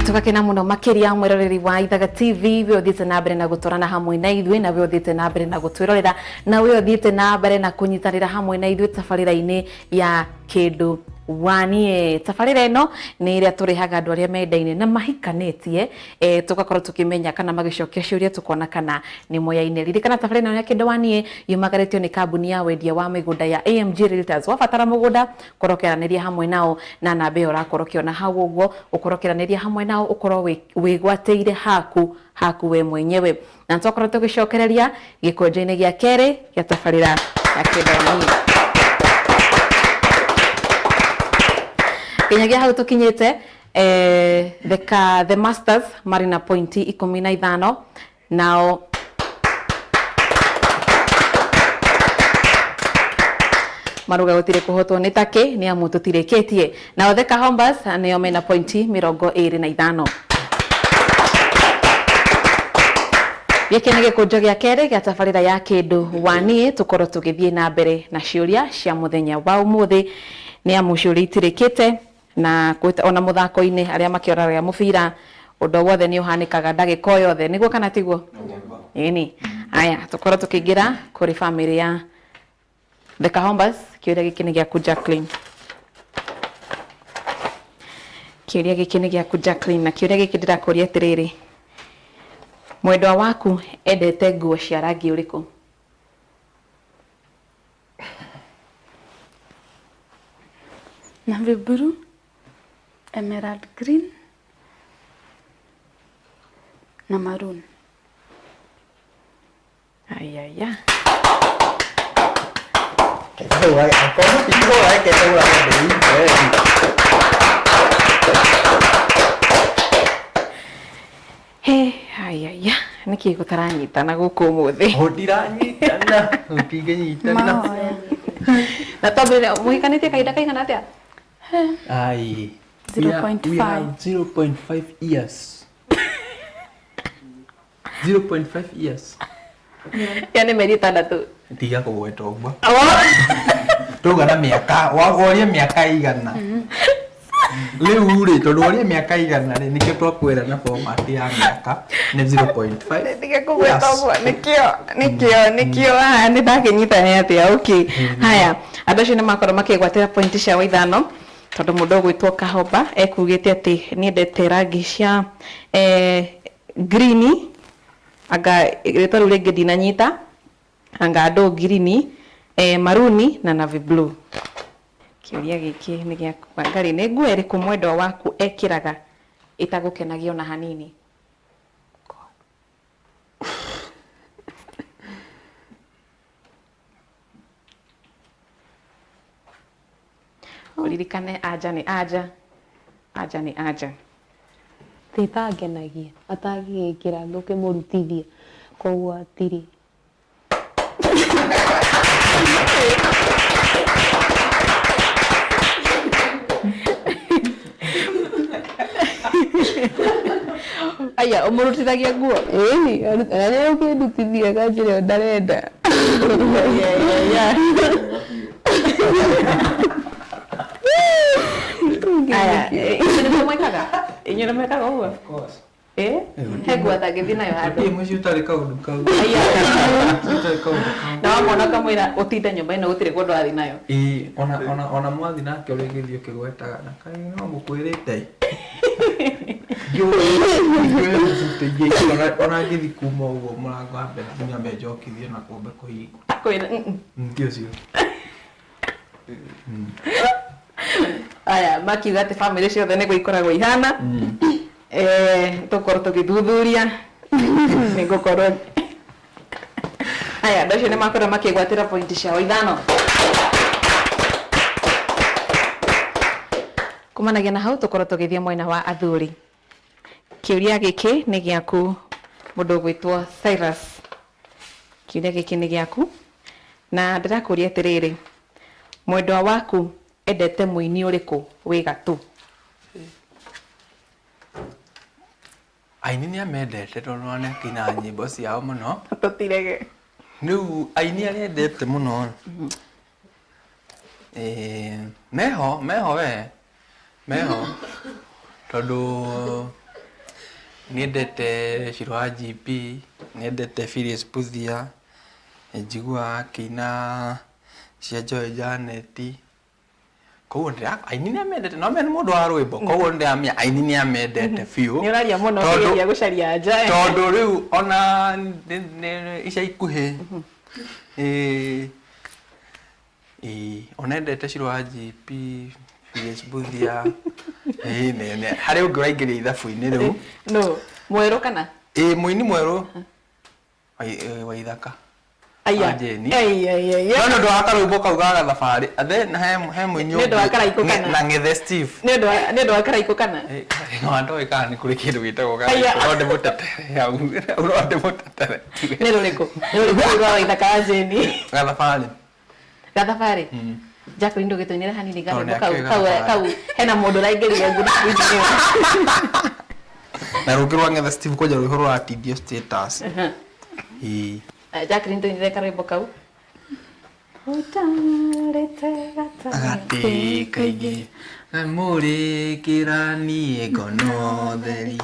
Tũgakena mũno makĩria mwĩroreri wa Ithaga TV, we ũthiĩte na mbere na gũtwarana hamwe na ithuĩ, na we ũthiĩte na mbere na gũtwĩrorera, na we ũthiĩte na mbere na kũnyitanĩra hamwe na ithuĩ tabarĩra-inĩ ya Kĩndũ Wanie. Tabarĩra ĩno nĩ ĩrĩa tũrehaga andũ arĩa mendaine na mahikanĩtie, tũgakorwo tũkĩmenya kana magĩcokia ciũria tũkona kana nĩ moyaine. Ririkana tabarĩra ĩno ya Kĩndũ Wanie yumagarĩtio nĩ kambuni ya wendia wa mĩgũnda ya AMG Realtors. Wabatara mũgũnda, korwo ũkĩaranĩria hamwe nao na namba ĩyo ũrakorwo ũkĩona hau ũguo, ũkorwo ũkĩaranĩria hamwe nao, ũkorwo wĩgwatĩire haku haku we mwenyewe. Na nĩtwakorwo tũgĩcokereria gĩkũnjo-inĩ gĩa kerĩ gĩa tabarĩra ya Kĩndũ Wanie. Nginyagia hau tũkinyĩte, the Masters marĩ na pointi 15, nao maruga gũtirĩ kũhotwo nĩ takĩ nĩ amu tũtirĩkĩtie. Nao The Kahombas nĩo mena pointi 25. Gĩkĩ nĩ gĩkũnjo gĩa kerĩ gĩa tabarĩra ya Kĩndũ Wanie. Tũkorwo tũgĩthiĩ na mbere na ciũria cia mũthenya wa ũmũthĩ nĩ amu ciũria itirĩkĩte, na ona mũthako-inĩ arĩa makĩoraga mũbira ũndũ o wothe nĩ ũhanĩkaga ndagĩka o yothe, nĩguo kana tiguo? Ĩni. Aya, tũkorwo tũkĩingĩra kũrĩ bamĩrĩ ya The Kahombas. Kĩũria gĩkĩ nĩ gĩaku Jacqueline. Kĩũria gĩkĩ nĩ gĩaku Jacqueline, na kĩũria gĩkĩ ndĩrakũria atĩrĩrĩ, mwendwa waku endete nguo cia rangi ũrĩkũ? Navy blue, emerald green na maroon. Ayaya. He, ayaya, nĩkĩ gũtaranyitana gũkũ ũmũthĩ? Gũtiranyitana, gũtingĩnyitana. Mahoya. Na twambĩrĩria mũhikanĩtie kahinda kaigana atĩa? Ai. We are- 0.5. We have 0.5 years. 0.5 years. Ĩyo nĩ mĩeri 6. Tiga kũgweta ũguo. Tauga na mĩaka, worie mĩaka igana. Rĩu rĩ, tondũ woria mĩaka igana rĩ, nĩkĩo twakwĩra na format ya mĩaka nĩ 0.5. Tiga kũgweta ũguo, nĩkĩo, nĩkĩo, nĩkĩo, haha nĩ ndakĩnyita nĩ atĩa, okay. Haya, andũ acio nĩ makorwo makĩgwatĩra pointi ciao ithano, tondũ mũndũ ũgwĩtwo Kahomba ekugĩte atĩ nĩendete rangi cia green, anga rĩtwa rĩu rĩngĩ ndinanyita, anga andũ ngirini, maruni na navy blue. Kĩũria gĩkĩ nĩ gĩaku Wangarĩ, nĩ nguo ĩrĩkũ mwendwa waku ekĩraga ĩtagũkenagia ona hanini? Ũririkane anja nĩ anja, anja nĩ anja. Ĩtangenagia, atangĩgĩkĩra ngũkĩmũrutithia, koguo hatirĩ. Aya, ũmũrutithagia nguo? Ĩni, na nĩ ũkĩndutithia akanjĩra ũyũ ndarenda. Aya, inyuĩ nĩguo mwĩkaga? Inyuĩ nĩ mwĩkaga ũguo? Of course. Eh? He nguo atangĩthiĩ nayo handũ. Gũtirĩ mũciĩ ũtarĩ kaũndũ kau. Aya. Mũciĩ ũtarĩ kaũndũ kau. Na wamwona ũkamwĩra ũtinde nyũmba ĩno gũtirĩ kũndũ athiĩ nayo. Ĩĩ, ona mwathiĩ nake ũrĩgĩthiĩ ũkĩgwetaga na kaĩ no ngũkwĩrĩte ĩ. Ndiũĩ mũbuto ingĩ ona ngĩthiĩ kuma ũguo mũrango wa mbere nyambe njokithie na kũmbe kũhingwo. Akwĩra mm. Ti ũcio. Aya makiuga atĩ bamĩrĩ ciothe nĩguo ikoragwo ihana. Tũkorwo tũgĩthuthuria nĩ ngũkorwo aya andũ acio nĩ makorwo makĩgwatĩra pointi ciao ithano. Kumanagia na hau tũkorwo tũgĩthiĩ mwena wa athuri. Kĩũria gĩkĩ nĩ gĩaku mũndũ ũgwĩtwo Cyrus. Kĩũria gĩkĩ nĩ gĩaku na ndĩrakũria atĩrĩrĩ, mwendwa waku endete mũini ũrĩkũ wĩ gatũ? Aini nĩ amendete tondũ nĩ akĩinaga nyĩmbo ciao mũno. Tũtirege. Rĩu aini arĩa endete mũno meho meho we meho tondũ Niendete Shiro wa GP, niendete Phyllis Puthia, njiguaga akĩina cia Joy Janet. Koguo ndĩra aini nĩ amendete, no nĩ mũndũ wa rwĩmbo, koguo ndĩramenya aini nĩ amendete biũ. Nĩ ũraria mũno Tondũ- ũkĩgeria gũcaria anja. Tondũ rĩu ona ica ikuhĩ ĩĩ ona endete Shiro wa GP, Phyllis Mbuthia, ĩĩ harĩ ũngĩ ũraingĩria ithabu-inĩ rĩu. No, mwerũ kana? Ĩĩ mũini mwerũ wa Ithaka. Aya. Wa Jane. Ai ai ai. No nĩ ũndũ wa karwĩmbo kau ga gathabarĩ, and then he mũini Nĩ ũndũ wa ũngĩ, Karaikũ kana? na Ng'ethe Steve. Nĩ ũndũ wa nĩ ũndũ wa Karaikũ kana? No ndoĩ kana nĩ kũrĩ kĩndũ gĩtagwo Aya. Karaikũ, no ndĩmũtetere hau, no ndĩmũtetere. Nĩ rũrĩkũ? Nĩ rũrĩkũ rũu rwa Ithaka wa Jane? Gathabarĩ. Gathabarĩ? Jacqueline ndũgĩtũinĩre hanini Tondũ karwĩmbo nĩ kau akĩũĩ kau gathabarĩ. kau hena mũndũ ũraingĩrire ngurubu-inĩ ĩyo. Na rũngĩ rwa Ng'ethe Steve kwanja rwĩho rũratindio status. Ĩĩ. Jacqueline tũinĩre karwĩmbo kau. Ũtarĩte Gatĩ kaingĩ mũrĩkĩra niĩ ngono theri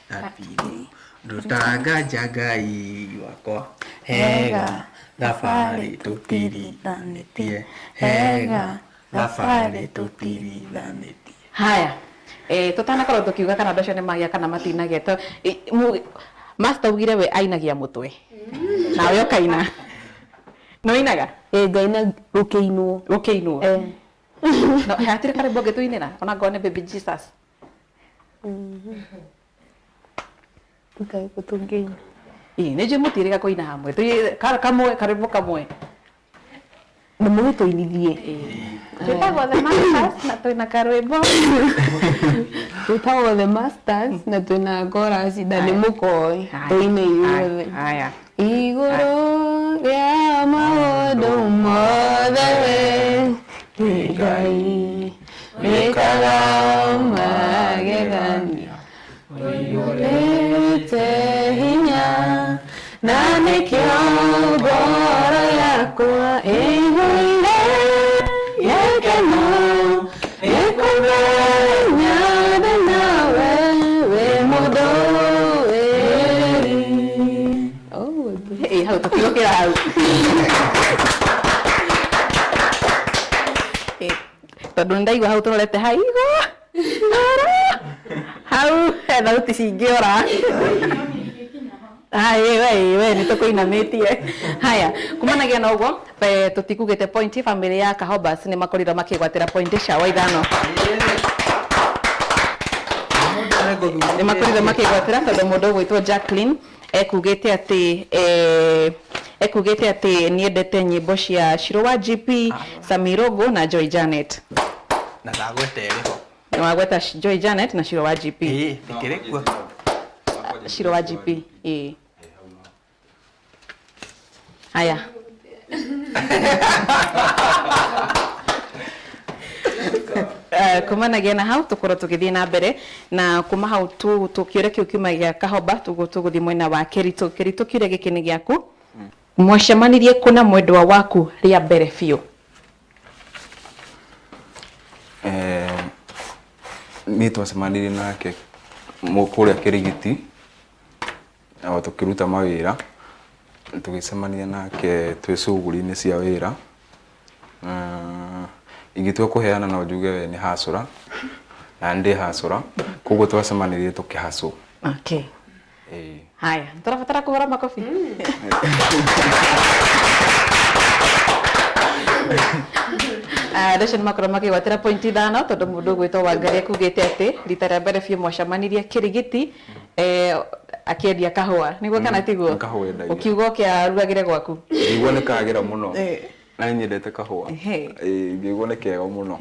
na biũ ndũtanganja Ngai wakwa hega thabarĩ tũtirithanĩtie hega thabarĩ tũtirithanĩtie. Haya. Tutanakorwo tukiuga kana andũ acio nĩ magĩa kana matinagĩa to master ugire we ainagia mũtwe nawe ũkaina nĩ ũinaga Ĩ ngaina rũkĩinwo. ũkĩinwo Eh. no hatirĩ karwĩmbo ũngĩtũinĩra ona ngorwo nĩ baby Jesus. Ngai tũngĩina. Ĩ nĩ njũĩ mũtiĩrĩga kũina hamwe kamwe karwĩmbo kamwe. Na mũgĩtũinithie. Twĩtagwo The Masters na twĩna karwĩmbo. Twĩtagwo The Masters na twĩna chorus na nĩ mũkoĩ tũine ithuothe. Haya. Igũrũ rĩa maũndũ mothe we nĩ Ngai wĩkaga magegania ũiyũrĩte hinya na nĩkĩo ngoro yakwa ĩihũire gĩkeno nĩkũmenya ndĩ nawe wĩ mũndũ wĩri. Oh, Ĩ hau tũtigũkĩra hau. Ĩ, tondũ nĩndaigua hau tũrorete hau igũrũ hau he thauti cingĩora. Ai we we nĩ tũkũinamĩtie. Haya, kumanagia na ũguo tũtikugĩte point family ya Kahobas nĩ makorirwo makĩgwatĩra point cia wa ithano. Nĩ makorirwo makĩgwatĩra tondũ mũndũ ũgwĩtwo Jacqueline ekugĩte atĩ ekugĩte atĩ nĩendete nyĩmbo cia Shiro wa GP, Samirogo na Joy Janet. Na ndagweta ĩrĩ ho. Nĩ wagweta Joy Janet na Shiro wa GP. Ĩĩ ĩkĩrĩ kuo. Shiro wa GP. Ĩĩ. Haya. Kumanagia na hau tukorwo tũgĩthiĩ na mbere na kuma hau tu kĩũria kĩu kiuma gĩa Kahoba tũgũthiĩ mwena wa Kĩritũ. Kĩritũ kĩũria gĩkĩ nĩ gĩaku. Mwacemanirie kũ na mwendwa waku rĩa mbere biũ? Niĩ twacemanirie nake kũrĩa Kĩrigiti o tũkĩruta mawĩra tũgĩcemania nake twĩ cuguri-inĩ cia wĩra. Ingĩtua kũheana no njuge we nĩ hacũra na nĩ ndĩ hacũra koguo twacemanirie tũkĩhacũ. Okay. Haya, tũrabatara kũhũra makobi. Andũ acio nĩ makorwo makĩgwatĩra point ithano tondũ mũndũ ũgwĩtwo Wangari ekugĩte atĩ rita rĩa mbere biũ mwacemanirie Kĩrigiti akĩendia kahũa nĩguo kana tiguo? Kahũa endagia. Ũkiuga ũke arugagĩre gwaku. Ngĩigua nĩ kagĩra mũno. Na nĩ nyendete kahũa. Ngĩigua nĩ kega mũno.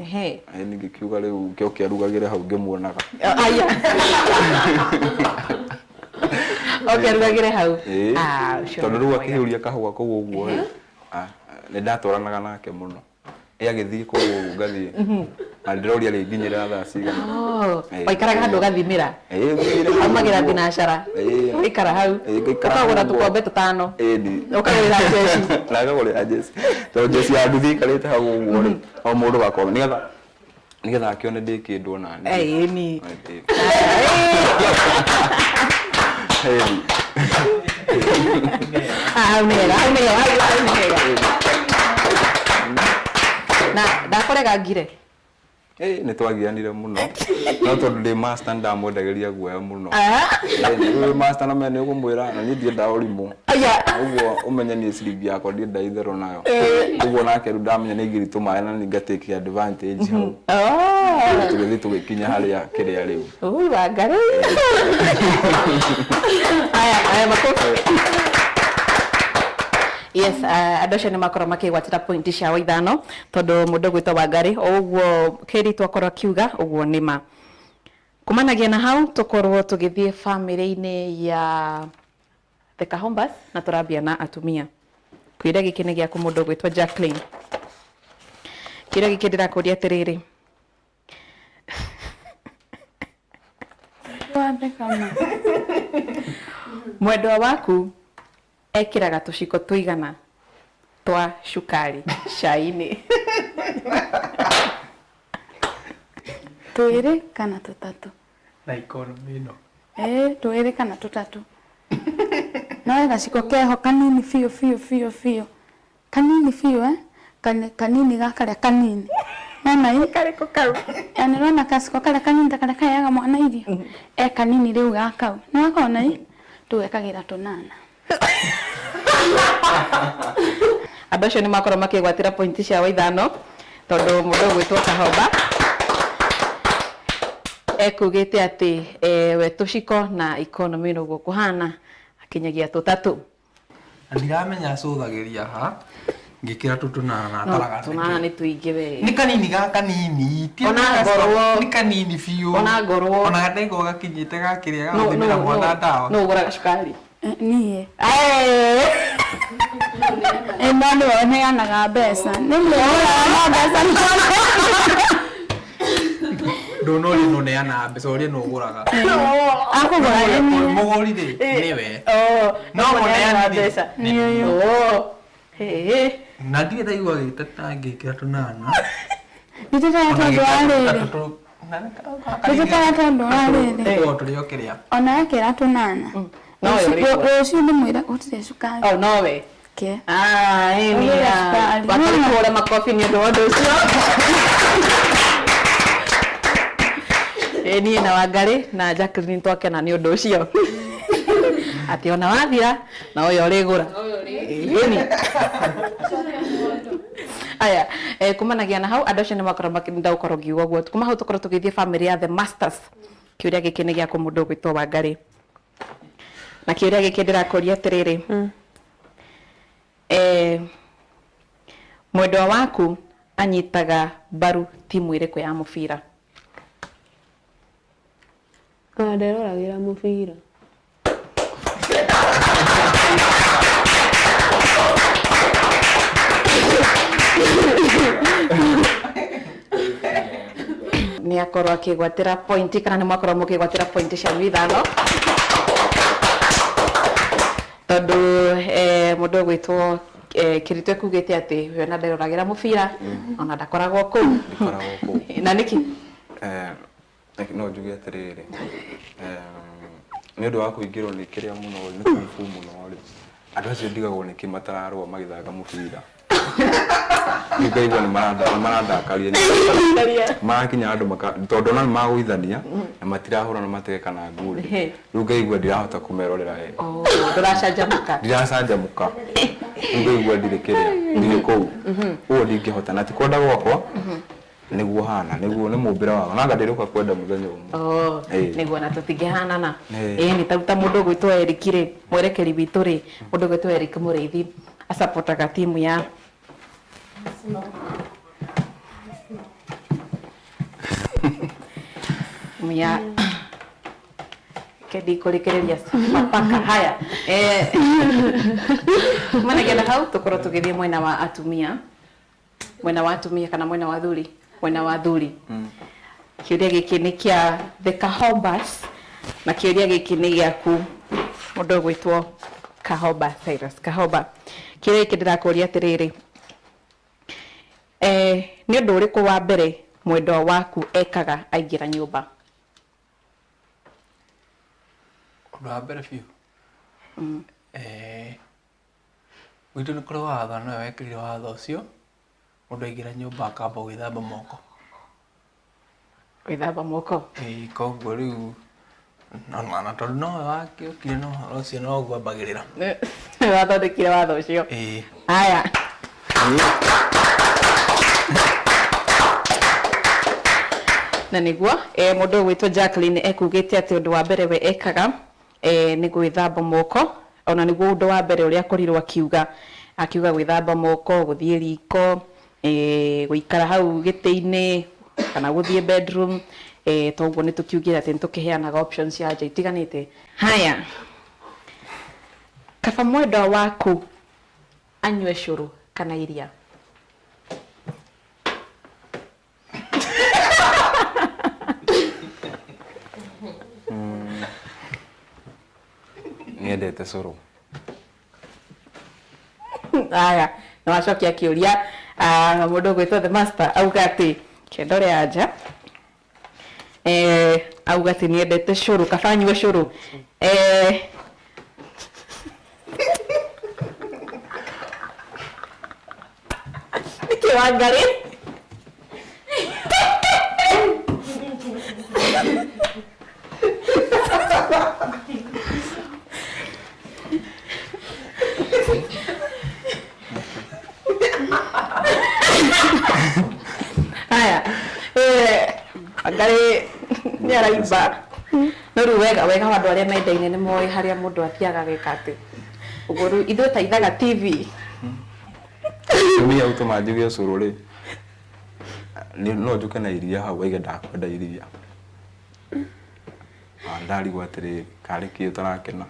Ngĩkiuga rĩu kĩoke arugagĩre hau ngĩmuonaga. Aya. Oke arugagĩre hau. Ũcio Tondũ nĩ rĩu mwega. akĩhiũria kahũa kau ũguo rĩ, nĩ ndatwaranaga nake mũno. Agĩthiĩ kũu ũguo ngathiĩ. Na ndĩroria rĩnginyĩra thaa cigana. Waikaraga handũ ũgathimĩra. Aumagĩra thinacara. Ũgaikara hau. Ũkagũra tũkombe tũtano. Ũkagũrĩra jeshi. Na ngagũrĩra jeshi. Tondũ jeshi ya nduthi ĩikarĩte hau ũguo rĩ, o mũndũ gakombe nĩgetha akĩone ndĩ kĩndũ ona niĩ. Ĩni. Heri. Hau nĩ hega, hau nĩ hega, hau nĩ hega. Na ndakũrega ngire? Nĩ twagianire mũno no tondũ ndĩ master ndamwendagĩria guoya mũno. Rĩu wĩ master na menya nĩ ũkũmwĩra na niĩ ndiendaga ũrimũ. Aya. Ũguo ũmenye niĩ ciringi yakwa ndiendaga itherũ nayo. Ũguo nake rĩu ndamenya nĩ aingĩri tũmaĩ na nĩ ngatake advantage hau. Oh. Tũgĩthiĩ tũgĩkinya harĩa kĩrĩa rĩu. Ui, Wangari. Aya, aya makofi. Yes, andũ acio nĩ makorwo makĩgwatĩra pointi ciao ithano tondũ mũndũ ũgwĩtwo Wangari o ũguo Kĩritũ akorwo akiuga ũguo nĩ ma. Kumanagia na hau tũkorwo tũgĩthiĩ bamĩrĩ-inĩ ya The Kahombas na tũrambia na atumia. Kĩũria gĩkĩ nĩ gĩaku mũndũ ũgwĩtwo Jacqueline. Kĩũria gĩkĩ ndĩrakũria atĩrĩrĩ. Watheka ma. Mwendwa waku ekĩraga tũciko tũigana twa cukari cai-inĩ? Twĩrĩ kana tũtatũ? Na economy ĩno. Twĩrĩ kana tũtatũ. No gaciko keho kanini biũ biũ biũ biũ. Kanini biũ eh? Kanini gakarĩa kanini. Nona ĩ? Karĩkũ kau? Yani rona gaciko karĩa kanini ta karĩa kaheaga mwana irio. E kanini rĩu gakau. Nĩ wakona ĩ? Tũgekagĩra tũnana. Andũ acio nĩ makorwo makĩgwatĩra pointi ciao ithano tondũ mũndũ ũgwĩtwo Kahomba ekugĩte atĩ we tũciko na economy ũguo kũhana akinyagia tũtatũ. Na ndiramenya acũthagĩria ha ngĩkĩra tũtũnana na No ataraga tũnana nĩ tũingĩ we. Nĩ kanini ga kanini ti Ona atĩ ngorwo- nĩ kanini biũ. Ona ngorwo- ona gategwa gakinyĩte gakĩrĩa No gagathimĩra no mwana ndawa. no ũgũraga cukari. Niĩ. Eh. No nĩwe ũneanaga mbeca. Nĩ mũgũraga na mbeca. Ndũna ũrĩa nũneana mbeca ũrĩa nũgũraga. Akũgũra nĩ niĩ. Mũgũri rĩ nĩwe. Oh, No no mũneani mũneani mbeca. nĩ niĩ. Oh. Hey. Na ndirĩ ndaigua agĩteta ngĩkĩra tũnana. Nditetaga tondũ wa rĩrĩ. Nditetaga tondũ wa rĩrĩ. Tũkoragwo tũrĩ o kĩrĩa. Ona ekĩra tũnana. No we ũrĩkua. Rũciũ ndĩmwĩre gũtirĩ cukari. Oh, no we. Ke. Ah, ĩni. Ũgĩre cukari. Wakari kũhũra makobi nĩ ũndũ wa ũndũ ũcio. Ĩ niĩ na Wangari na Jacqueline twakena nĩ ũndũ ũcio. Atĩ ona wathira na ũyũ ũrĩgũra. Ĩni. Aya, kumanagia na hau andũ acio nĩ makorwo makĩenda gũkorwo ngiuga ũguo. Kuma hau tũkorwo tũgĩthiĩ bamĩrĩ ya The Masters. Kĩũria gĩkĩ nĩ gĩaku mũndũ ũgwĩtwo Wangari. Na kĩũria gĩkĩ ndĩrakũria atĩrĩrĩ. Mwendwa waku anyitaga mbaru timu ĩrĩkũ ya mũbira? Ona nderoragĩra mũbira. Nĩ akorwo akĩgwatĩra pointi kana nĩ mwakorwo mũkĩgwatĩra pointi cianyu ithano tondũ mũndũ ũgwĩtwo Kĩritũ ekugĩte atĩ we ona nderoragĩra mũbira ona ndakoragwo kũu. Ndikoragwo kũu. Na nĩkĩ? No njuge atĩrĩrĩ, nĩ ũndũ wa kũingĩrwo nĩ kĩrĩa mũno rĩ, nĩ kung fu mũno rĩ, andũ acio ndigagwo nĩkĩ matararũa magĩthaka mũbira. Rĩu ngaigua nĩ marandakaria. Marakinya andũ tondũ ona nĩ magũithania na matirahũra na matege kana ngundi. Rĩu ngaigua ndirahota kũmerorera wega. Oh, ndũracanjamũka. Ndiracanjamũka. Rĩu ngaigua ndirĩ kĩrĩa, ndirĩ kũu. Ũguo ndingĩhota na ti kwenda gwakwa nĩguo hana, nĩguo nĩ mũmbĩre wakwa. Na anga ndĩrĩũka kwenda mũthenya ũmwe. Oh, Ĩĩ. nĩguo na tũtingĩhanana. Ĩĩ. Ĩĩ, nĩ ta mũndũ ũgwĩtwo Eric rĩ, mwerekeri witũ rĩ, mũndũ ũgwĩtwo Eric Mũrĩithi acapotaga timu ya timu ya kendi kũrĩkĩrĩria mapaka haya. Kumanagia na hau tũkorwo tũgĩthiĩ mwena wa atumia. Mwena wa atumia kana mwena wa athuri? Mwena wa athuri. Kĩũria gĩkĩ nĩ kĩa The Kahombas na kĩũria gĩkĩ nĩ gĩaku mũndũ ũgwĩtwo Kahomba Cyrus Kahomba. Kĩũria gĩkĩ ndĩrakũria atĩrĩrĩ, nĩ ũndũ ũrĩkũ wa mbere mwendwa waku ekaga aingĩra nyũmba? Ũndũ wa mbere biũ, gwitũ nĩ kũrĩ watho na nĩwe wekĩrire watho ũcio, mũndũ aingĩra nyũmba akamba gwĩthamba moko. Gwĩthamba moko. Ĩĩ, koguo rĩu na tondũ nowe wakĩũkire na ũhoro ũcio noguo ambagĩrĩra. Nĩwe wathondekire watho ũcio. Ĩĩ. Haya. Na nĩguo mũndũ ũgwĩtwo Jacqueline ekugĩte atĩ ũndũ wa mbere we ekaga nĩ gwĩthamba moko, ona nĩguo ũndũ wa mbere ũrĩa akorirwo akiuga, akiuga gwĩthamba moko, gũthiĩ riko, gũikara hau gĩtĩ-inĩ kana gũthiĩ bedroom, toguo nĩ tũkiugire atĩ nĩ tũkĩheanaga options cia anja itiganĩte. Haya, kaba mwendwa waku anyue cũrũ kana iria? Niendete cũrũ. Haya, nĩ wacokia kĩũria. Mũndũ ũgwĩtwo the master auga atĩ kĩndore anja. Auga atĩ nĩendete cũrũ, kaba anyue cũrũ. Nĩkĩ Wangarĩ? Haya, Wangarĩ nĩ araimba. No rĩu wega wega wa andũ arĩa mendaine nĩ moĩ harĩa mũndũ athiaga ageka atĩ. Ũguo rĩu ithuĩ ta Ithaga TV. Tumia ũtũma njuge ũcũrũ rĩ, no njũke na iria hau aige ndakwenda iria. Ndarigwo atĩrĩrĩ, karĩ kĩ ũtarakena?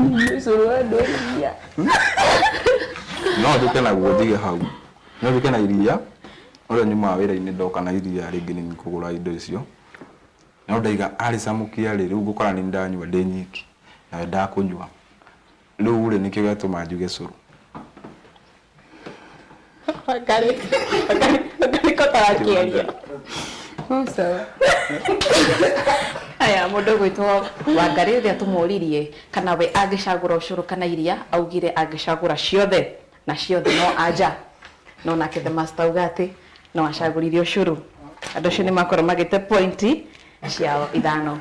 Ũcũrũ wa andũ iria. No njũke naguo njige hau. No njũke na iria, ũrĩa nyumaga wĩra-inĩ ndoka na iria rĩngĩ nĩ kũgũra indo icio. No ndaiga arĩcamũkia rĩ, rĩu ngũkora nĩ ndanyua ndĩ nyiki, nawe ndakũnyua. Rĩu rĩ nĩkĩo gĩatũma njuge cũrũ. Wangarĩ, Wangarĩ, Wangarĩ ko tarakĩaria. Sawa. Haya, mũndũ ũgwĩtwo Wangarĩ ũrĩa tũmũririe kana we angĩcagũra ũcũrũ kana iria, augire angĩcagũra ciothe na ciothe no anja. No nake the master auga atĩ no acagũrire ũcũrũ. Andũ acio nĩ makorwo magĩte pointi ciao ithano.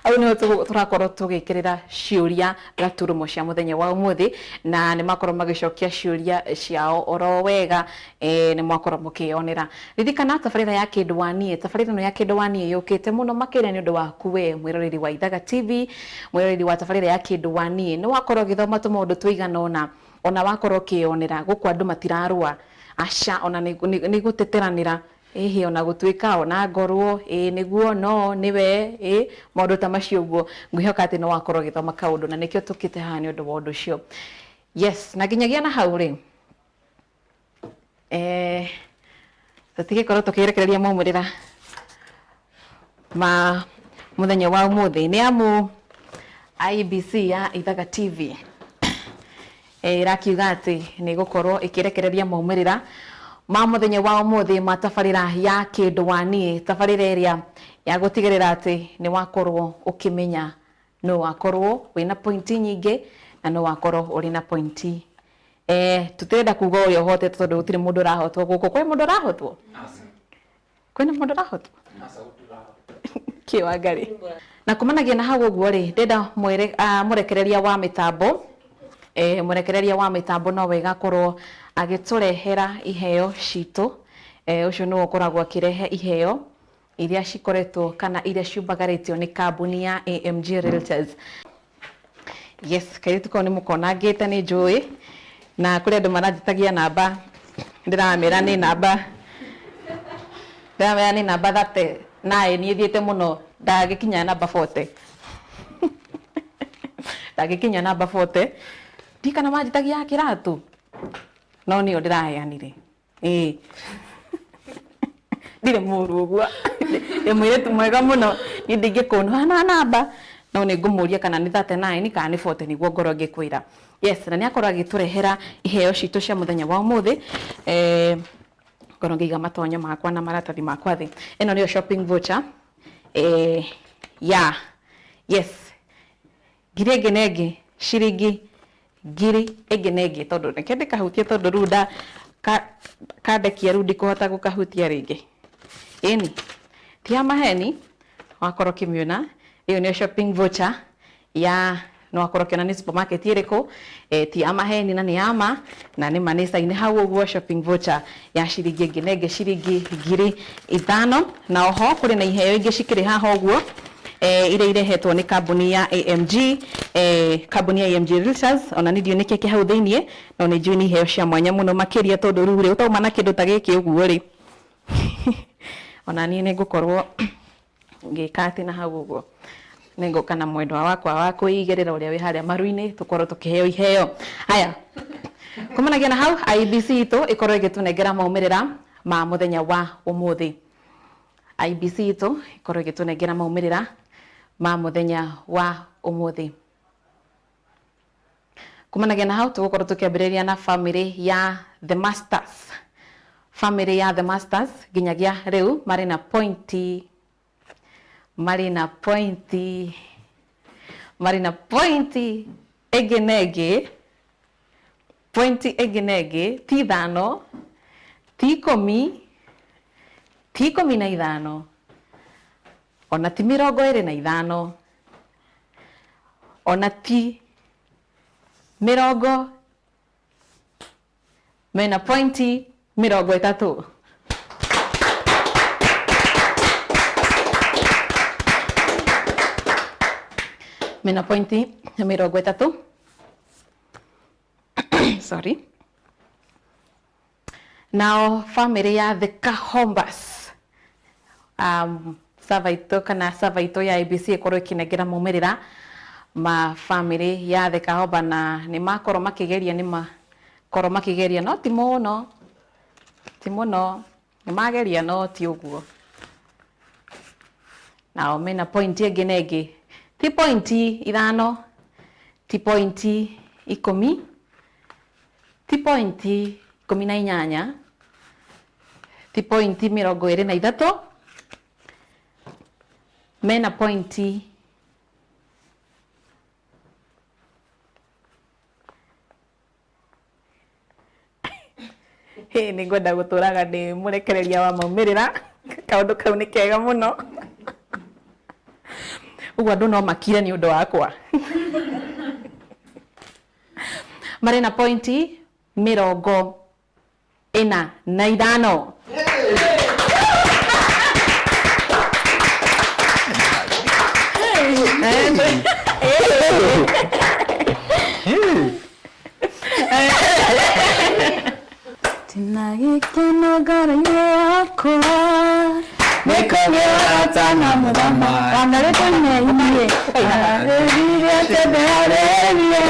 Hau nĩho tũrakorwo tũgĩkĩrĩra ciũria gaturumo cia mũthenya wa ũmũthĩ, na nĩ makorwo magĩcokia ciũria ciao oro wega, nĩ mwakorwo mũkĩyonera. Ririkana tabarĩra ya Kĩndũ wa Niĩ, tabarĩra ĩno ya Kĩndũ wa Niĩ yũkĩte mũno makĩria nĩ ũndũ waku we mwĩroreri wa Ithaga TV, mwĩroreri wa tabarĩra ya Kĩndũ wa Niĩ. Nĩ wakorwo ũgĩthoma tũmaũndũ tũigana ũna, ona wakorwo ũkĩyonera gũkũ andũ matirarũa, aca, ona nĩ gũteteranĩra. Ĩhĩ ona gũtuĩka ona ngorwo ĩ nĩguo no nĩwe ĩ maũndũ ta macio ũguo, ngwĩhoka atĩ nĩ wakorwo ũgĩthoma kaũndũ na nĩkĩo tũkĩte haha nĩ ũndũ wa ũndũ ũcio. Yes, na nginyagia na hau rĩ, tũtigĩkorwo tũkĩrekereria maumĩrĩra ma mũthenya wa ũmũthĩ, nĩ amu IEBC ya Ithaga TV ĩrakiuga atĩ nĩ ĩgũkorwo ĩkĩrekereria maumĩrĩra ma mũthenya wa ũmũthĩ ma tabarĩra ya Kĩndũ wa Niĩ, tabarĩra ĩrĩa ya gũtigĩrĩra atĩ nĩ wakorwo ũkĩmenya nũ wakorwo wĩna pointi nyingĩ na nũ wakorwo ũrĩ na pointi. Tũtirenda kuga ũrĩa ũhotete tondũ gũtirĩ mũndũ ũrahotwo gũkũ. Kwĩ mũndũ ũrahotwo? Kwĩna mũndũ ũrahotwo? Kĩ Wangarĩ? Na kumanagia na hau ũguo rĩ, ndĩrenda mũrekereria wa mĩtambo, mũrekereria wa mĩtambo no wega akorwo agĩtũrehera iheo citũ. Ũcio nĩwe ũkoragwo akĩrehe iheo iria cikoretwo kana iria ciumbagarĩtio nĩ kambuni ya AMG Realtors. Yes, kairĩtu kau nĩ mũkonangĩte nĩ njũĩ, na kũrĩ andũ maranjĩtagia namba, ndĩramera nĩ namba, ndĩramera nĩ namba 39, ĩthiĩte mũno, ndagĩkinya namba 40. Ndagĩkinya namba 40. Ndiũĩ kana manjĩtagia ya kĩratũ, no nĩyo ndĩraheanire. Ĩĩ. Ndirĩ mũru ũguo, ndĩ mũirĩtu mwega mũno, niĩ ndingĩkũnũha na namba, no nĩ ngũmũria kana nĩ 39 kana nĩ 40 nĩguo ngorwo ngĩkwĩra. Yes, na nĩ akorwo agĩtũrehera iheo citũ cia mũthenya wa ũmũthĩ. Ngorwo ngĩiga matonyo makwa na maratathi makwa thĩ. Ĩno nĩyo shopping voucher Ya yes, ngiri ĩngĩ na ĩngĩ, ciringi ngiri ĩngĩ na ĩngĩ, tondũ reke ndĩkahutie, tondũ rĩu nda kandekia rĩu ndikũhota gũkahutia rĩngĩ. Ĩni ti ya maheni, wakorwo ũkĩmĩona ĩyo nĩyo shopping voucher ya no wakorwo ũkĩona nĩ supermarket ĩrĩkũ. Ti ya maheni na nĩ ya ma na nĩ manĩca-inĩ hau ũguo, shopping voucher ya ciringi ĩngĩ na ĩngĩ ciringi 5,000. Na oho kũrĩ na iheo ingĩ cikĩrĩ haha ũguo, iria irehetwo nĩ kambuni ya AMG, kambuni ya AMG Realtors. Ona nĩ ndiũĩ nĩkĩ kĩ hau thĩiniĩ, no nĩ njũĩ nĩ iheo cia mwanya mũno makĩria, tondũ rĩu rĩ ũtauma na kĩndũ ta gĩkĩ ũguo rĩ, ona niĩ nĩ ngũkorwo ngĩka atĩ na hau ũguo nĩ ngũka na mwendwa wakwa wa kwĩigĩrĩra ũrĩa wĩ harĩa maru-inĩ, tũkorwo tũkĩheo iheo. Haya, kumanagia na hau IEBC itũ ĩkorwo ĩgĩtũnengera maumĩrĩra ma mũthenya wa ũmũthĩ. IEBC itũ ĩkorwo ĩgĩtũnengera maumĩrĩra ma mũthenya wa ũmũthĩ. Kumanagia na hau tũgũkorwo tũkĩambĩrĩria na family ya The Masters. Family ya The Masters nginyagia rĩu marĩ na pointi, marĩ na pointi, marĩ na pointi ĩngĩ na ĩngĩ, pointi ĩngĩ na ĩngĩ, ti 5, ti 10, ti 15, ona ti 25, ona ti mĩrongo, mena pointi 30. Mena pointi 30. Sorry. Nao family ya The Kahombas, sava itũ kana sava itũ ya ABC ĩkorwo ĩkĩnengera maumĩrĩra ma family ya The Kahomba, na nĩ makorwo makĩgeria, nĩ makorwo makĩgeria, no ti mũno, ti mũno, nĩ mageria no ti ũguo. Nao mena pointi ĩngĩ na ĩngĩ, ti pointi 5, ti pointi 10, ti pointi 18, ti pointi 23, mena pointi hĩ, nĩ ngwenda gũtũraga ndĩ mũrekereria wa maumĩrĩra, kaũndũ kau nĩ kega mũno, ũguo andũ no makire nĩ ũndũ wakwa. Marĩ na pointi 45. Tina gĩkeno ngoro-inĩ yakwa nĩ kũgĩa ũrata na mũthamaki wangarĩte neinie arĩrire atende arĩrie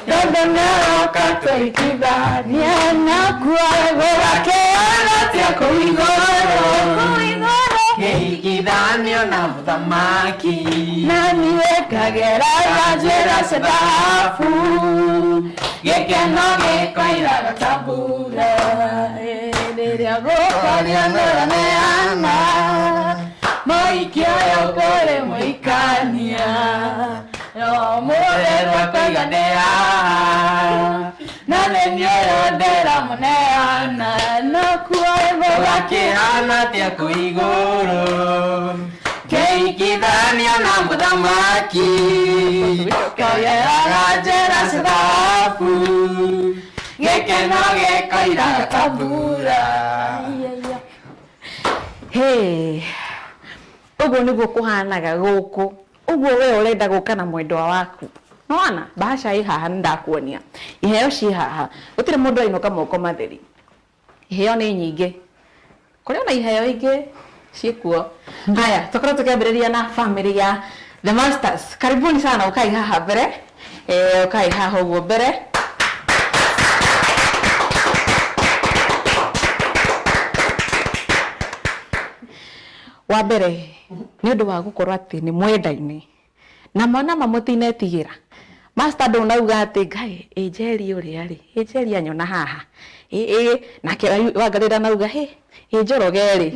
tondũ nĩaroka tũikithania nakuo gũgakĩona tia kũu igũrũ Kĩhikithanio na mũthamaki na niĩ ngageraga njĩra cia thahabu gĩkeno gĩkoiraga ta mbura rĩrĩa gũkaria nĩũraneana mũhiki ũyũ kũrĩ mũhikania no mũtheru akauga ndĩ haha na nĩ niĩ ũyũ ndĩramũneana nakuo gũgakĩhana atĩa kũu igũrũ kĩhikithanio na mũthamaki kageraga njĩra cia thahabu gĩkeno gĩkoiraga ta mbura. Hey, ũguo nĩguo kũhanaga gũkũ. Ũguo we ũrenda gũka na mwendwa waku, nĩwona bahasha ĩ haha, nĩndakuonia iheo ciĩ haha, gũtirĩ mũndũ ainũka moko matheri, iheo nĩ nyingĩ, kũrĩ ona iheo ingĩ ciĩkuo. Haya, tũkorwo tũkĩambĩrĩria na family ya The Masters. Karibuni sana, ũkai haha mbere, ũkai haha ũguo mbere. Wa mbere nĩ ũndũ wa gũkorwo atĩ nĩ mwendaine na mona ma mũtinetigĩra, Master ndũnauga atĩ ngai ĩ Njeri ũrĩa rĩ, ĩ Njeri anyona haha, ĩ ĩ nake Wangarĩ ndanauga hĩ ĩ Njoroge rĩ.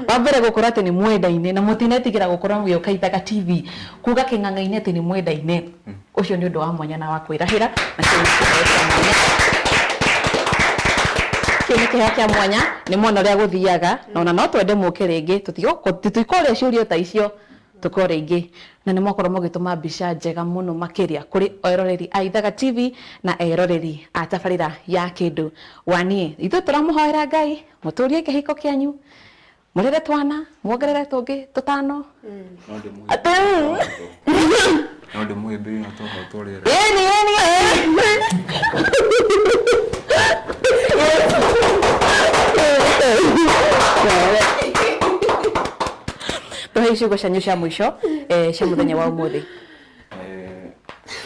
Wa mbere gũkorwo atĩ nĩ mwendaine na mũtinetigĩra gũkorwo mũgĩũka Ithaga TV kuga kĩng'ang'a-inĩ atĩ nĩ mwendaine. Ũcio nĩ ũndũ wa mwanya na wa kwĩrahĩra na kĩu nĩ kĩheo kĩa mwanya. Kĩu nĩ kĩheo kĩa mwanya nĩ mwona ũrĩa gũthiaga na ona no twende mũke rĩngĩ tũtikũria ciũria ta icio tũkore ingĩ na nĩ mwakorwo mũgĩtũma mbica njega mũno makĩria kũrĩ eroreri a Ithaga TV na eroreri a tabarĩra ya Kĩndũ wa Niĩ. Ithuĩ tũramũhoera Ngai mũtũrie kĩhiko kĩanyu, mũrere twana, muongerere tũngĩ tũtano. No ndĩmũhĩmbĩrie no tũhotwo rĩera. Ĩni ĩni ĩni. Tũhe ciugo cianyu cia mũico cia mũthenya wa ũmũthĩ.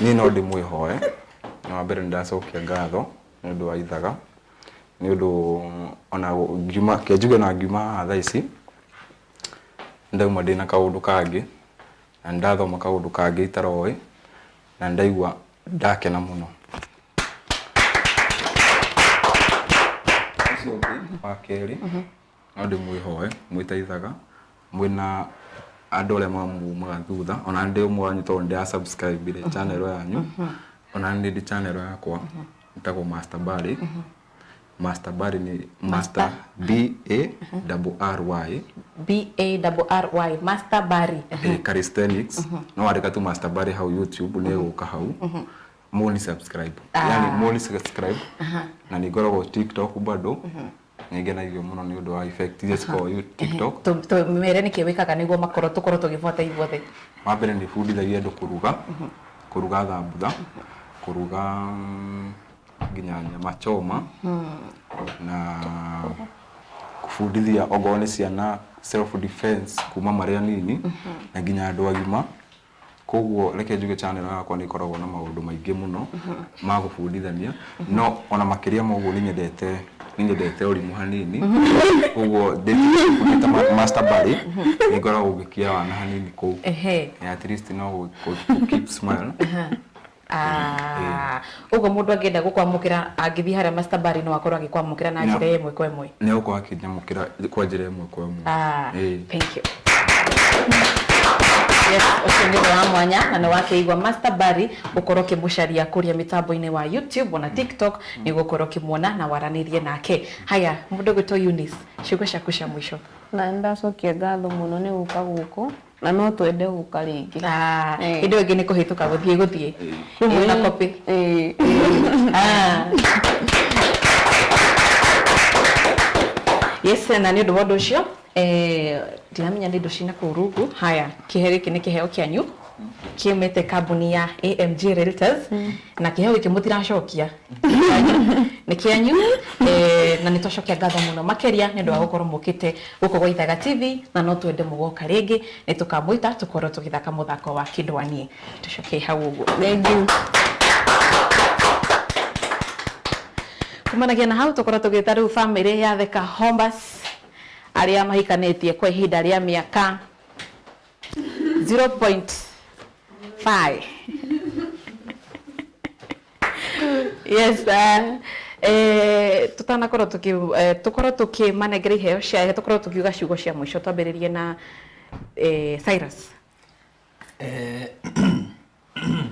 Niĩ no ndĩmwĩhoe na wa mbere nĩ ndacokia ngatho nĩ ũndũ wa Ithaga nĩ ũndũ ona ngiuma ke njuge ona ngiuma haha thaa ici ndauma ndĩna kaũndũ kangĩ na nĩ ndathoma kaũndũ kangĩ itaroĩ na nĩ ndaigua ndakena mũno. Ũcio ũngĩ wa kerĩ no ndĩmwĩhoe mwĩ ta Ithaga mwĩna andũ arĩa mamumaga thutha ona ndĩ ũmwe wanyu tondũ ndĩra subscribe ire channel yanyu ona nĩ ndĩ channel yakwa ĩtagwo Master Barry. Master Barry nĩ Master B A R R Y B A R R Y Master Barry. Calisthenics no wandĩka tu Master Barry hau YouTube nĩ ĩgũka hau. Mũni subscribe. Yani mũni subscribe na nĩ ngoragwo TikTok bado. Nĩ ngenagio mũno nĩ ũndũ wa effect iria cikoragwo TikTok. Mere nĩkĩ wĩkaga nĩguo makorwo tũkorwo tũgĩbuata ithuothe. Wa mbere nĩ bundithagia andũ kũruga, kũruga thambutha, kũruga nginya nyama choma na kũbundithia okorwo nĩ ciana self defense kuma marĩ anini na nginya andũ agima. Koguo reke njuge channel yakwa nĩ ĩkoragwo na maũndũ maingĩ mũno ma gũbundithania no ona makĩria ma ũguo nĩ nyendete ũrimũ hanini koguo ndĩ Master Barry nĩ ngoragwo ngĩkia wana hanini kũu. At least no keep smile. Ũguo mũndũ angĩenda gũkwamũkĩra angĩthiĩ harĩa Master Barry no akorwo agĩkwamũkĩra na njĩra ĩmwe kwa ĩmwe. Nĩ egũkorwo akĩnyamũkĩra kwa njĩra ĩmwe kwa ĩmwe. Thank you. Yes, ũcio nĩ ũndũ wa mwanya na nĩ wakĩigua Master Barry ũkorwo ũkĩmũcaria kũrĩa mĩtambo-inĩ wa YouTube ona TikTok nĩ ũgũkorwo ũkĩmuona na waranĩrie nake. Haya, mũndũ ũgwĩtwo Eunice, ciugo ciaku cia mũico. Na nĩ ndacokia ngatho mũno nĩ gũka gũkũ na no twende gũka rĩngĩ. Hĩndĩ ĩyo ĩngĩ nĩ kũhĩtũka gũthiĩ gũthiĩ. Rĩu mwĩna copy. Yes, na nĩ ũndũ wa ũndũ ũcio ndiramenya nĩ indo cina kũu rungu. Haya, kĩheo gĩkĩ nĩ kĩheo kĩanyu kiumĩte kambuni ya AMG Realtors na kĩheo gĩkĩ mũtiracokia nĩ kĩanyu na nĩ twacokia ngatho mũno makĩria nĩ ũndũ wa gũkorwo mũkĩte gũkũ gwa Ithaga TV na no twende mũgoka rĩngĩ nĩ tũkamwĩta tũkorwo tũgĩthaka mũthako wa Kĩndwaniĩ. Tũcokie hau ũguo. Thank you. Kumanagia na hau tũkorwo tũgĩta rĩu bamĩrĩ ya The Kahombas arĩa mahikanĩtie kwa ihinda rĩa mĩaka 0.5. Yes, tutanakorwo tuki tukorwo tukimanengera iheo cia tukorwo tukiuga ciugo cia mũico twambĩrĩrie na Cyrus.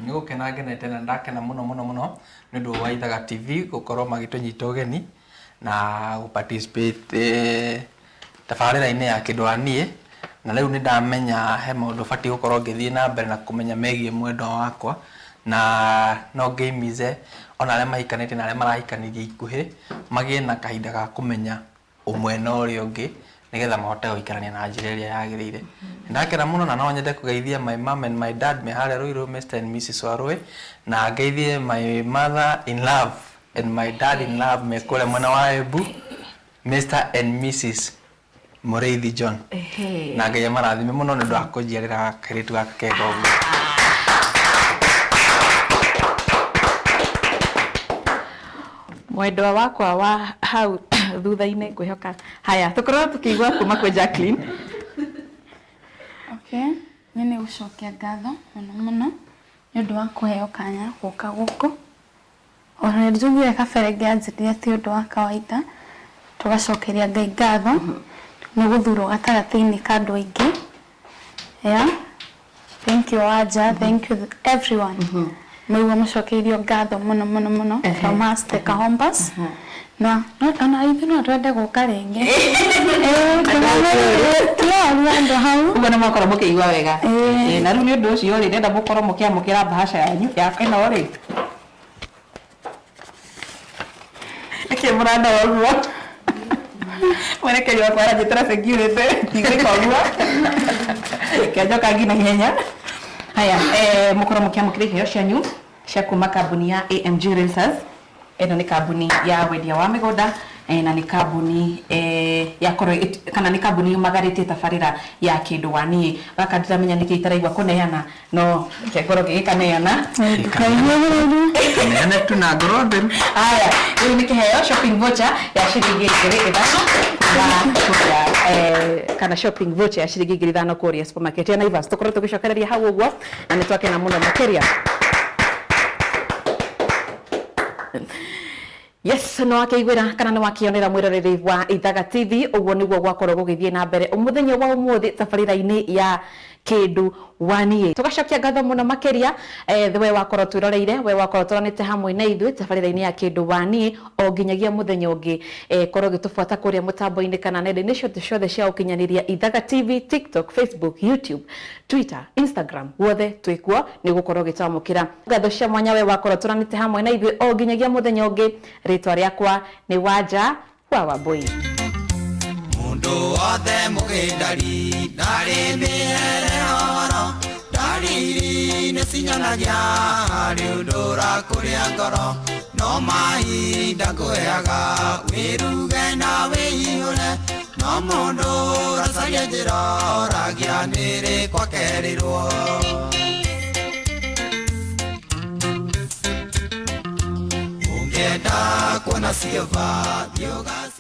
Nĩ gũkena ngenete na ndakena mũno mũno mũno nĩ ũndũ wa Ithaga TV gũkorwo magĩtũnyita ũgeni na gũ participate tabarĩra-inĩ ya Kĩndũ wa Niĩ na rĩu nĩ ndamenya he maũndũ batiĩ gũkorwo ngĩthiĩ na mbere na kũmenya megiĩ mwendwa wakwa na no ngĩimize ona arĩa mahikanĩtie na arĩa marahikanirie ikuhĩ magĩe na kahinda ga kũmenya ũmwe na ũrĩa ũngĩ nĩgetha mahote gũikarania na njĩra ĩrĩa yagĩrĩire. Ndakena mũno na no nyende kũgeithia my mom and my dad me harĩa Ruiru, Mr and Mrs Warũĩ, na ngeithie my mother in love and my dad in love me kũrĩa mwena wa Embu, Mr and Mrs Mũrĩithi John. Na Ngai amarathime mũno nĩ ũndũ wa kũnjiarĩra kairĩtu gaka kega ũguo. Mwendwa wakwa wa hau thutha-inĩ ngwĩhoka. Haya, tũkorwo tũkĩigua kuma kwĩ Jacqueline. Okay, niĩ nĩ gũcokia ngatho mũno mũno Nĩ ũndũ wa kũheo kanya gũka gũkũ. Ona nĩ njugire kabere ngĩanjĩrĩria ti ũndũ wa kawaida. Tũgacokeria Ngai ngatho nĩ gũthurwo gatagatĩ-inĩ ka andũ aingĩ. Yeah. Thank you Wanja, thank you everyone. Mũigua mũcokeirio ngatho mũno mũno mũno from us the Kahombas. Na ona ithuĩ no twende gũka rĩngĩ. Tũroria andũ hau. Ũguo nĩ mwakorwo mũkĩigua wega. Ĩĩ. Ĩĩ, na rĩu nĩ ũndũ ũcio rĩ, ndĩrenda mũkorwo mũkĩamũkĩra bahasha yanyu ya ĩno rĩ. Nĩkĩ mũrandora ũguo? Mwerekeri wakwa aranjĩtĩra security, ndigwĩka ũguo. Reke njoka ngi na ihenya. Haya, mũkorwo mũkĩamũkĩra iheo cianyu cia kuma kambuni ya AMG Realtors. Ĩno nĩ kambuni ya wendia wa mĩgũnda na nĩ kambuni yakorwo kana nĩ kambuni yumagarĩtie tabarĩra ya kĩndũ wa niĩ. Gaka ndiramenya nĩkĩ itaraigua kũneana no reke ngorwo ngĩgĩkaneana. Neane tu na ngoro theru. Haya, rĩu nĩ kĩheo shopping voucher ya ciringi 5,000 na kũrĩa kana shopping voucher ya ciringi 5,000 kũrĩa supermarket ya Naivas. Tũkorwo tũgĩcokereria hau ũguo na nĩ twakena mũno makĩria. Yes, no akĩiguĩra kana nĩ wakĩonera mwĩroreri wa Ithaga TV ũguo nĩguo gwakorwo gũgĩthiĩ na mbere mũthenya wa ũmũthĩ tabarĩra-inĩ ya kĩndũ wa niĩ. Tũgacokia ngatho mũno makĩria we wakorwo twĩroreire, we wakorwo tũranĩte hamwe na ithuĩ tabarĩra-inĩ ya kĩndũ wa niĩ o nginyagia mũthenya ũngĩ. Korwo ũgĩtũbuata kũrĩa mũtambo-inĩ kana nenda-inĩ ciothe ciothe cia ũkinyanĩria Ithaga TV, TikTok, Facebook, YouTube, Twitter, Instagram, guothe twĩkuo nĩ ũgũkorwo ũgĩtwamũkĩra. Ngatho cia mwanya we wakorwo tũranĩte hamwe na ithuĩ o nginyagia mũthenya ũngĩ. Rĩtwa rĩakwa nĩ Wanja wa Wambui. Mundu wothe mũgĩndari ndarĩ mĩhere horo ndariri nĩ cinyonagia harĩ ũndũ ũrakũrĩa ngoro no mahinda ngũheaga wĩruge na wĩihũre no mũndũ ũracaria njĩra oragia nĩrĩ kwakerirwo. Ũngĩenda kuona silver thiĩ ũgacarie.